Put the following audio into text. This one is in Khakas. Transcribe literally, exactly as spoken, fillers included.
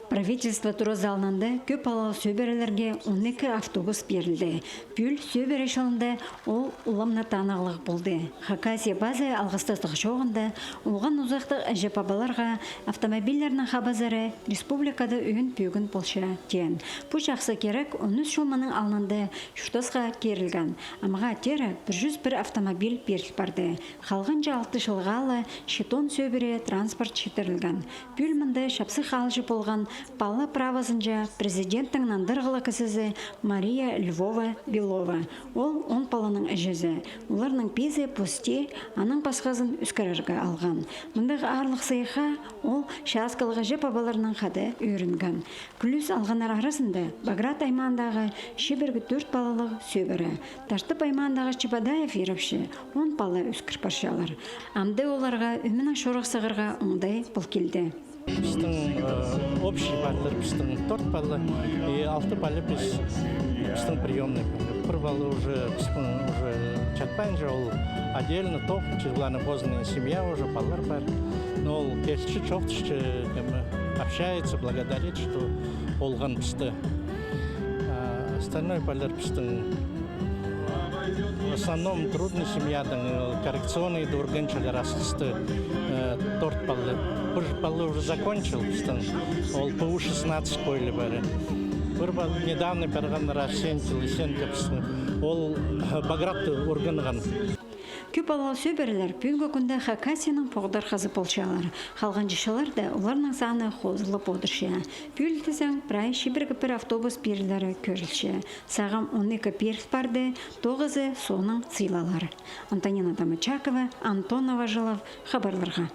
Правительство туразы алнында кӧп палалығ сӧбірелерге он ікі автобус пирілді. Пӱӱл сӧбіре чылында ол уламны танығлығ полды. Хакасия база алғыстастығ чооғында олған узахтығ іҷе-пабаларға автомобильлернің хабазары республикада ӧӧн пӧгін полча, теен. Пу чахсы кирек он ӱс чыл мының алнында чуртасха кирілген. Амға теере пір чӱс пір автомобиль пиріл парды. Халғанҷы алты чылға ла читон сӧбіре транспорт читірілген. Пӱӱл мында чапсых аалҷы полған пала правозынҷа президенттің нандырығлығ кізізі Мария Львова-Белова. Ол он паланың іҷезі. Оларның пизі пос тее, аның пасхазын ӧскірерге алған. Мындағ аарлығ сыйыхха ол чааскалығ іҷе-пабаларнаң хада ӧрінген. Плюс алғаннар аразында Баграт аймаандағы чибіргі тӧрт палалығ сӧбіре. Тартып аймаандағы Чебодаев ирепче он пала ӧскір парчалар. Амды оларға ӧменең чорых сығарға оңдай пол килді. Пістің, э, общий палалар пістің тӧрт пала, и алты пала піс, пістің приёмный пала. Пір пала уже пістің уже чатпаанҷа, ол отдельно тоғынча, позная семья уже, палалар пар. Но ол килче, чоохтасча, кем, общается, благодарит, что олған пісті. А остальной палалар пістің в основном трудный семьядаң, э, коррекционныйда ӱргенчелер, асхыстығ, э, тӧрт пала. Пір пала уже закончил пістің, ол П У шестнадцать полии пар. Пір пала недавно парған Арсентий Лысенко пістің, ол, э, Багратта ӱргенген. Кӧп палалығ сӧбірелер пӱӱнгі кӱнде Хакасияның поғдархазы полчалар. Халғанҷы чылларда оларның саны хозылып одырча. Пӱӱл тізең, прай чибіргі пір автобус пирілері кӧрілче. Сағам он ікі пиріл парды, тоғызы соонаң сыйлалар. Антонина Домочакова, Антон Новожилов, хабарларға.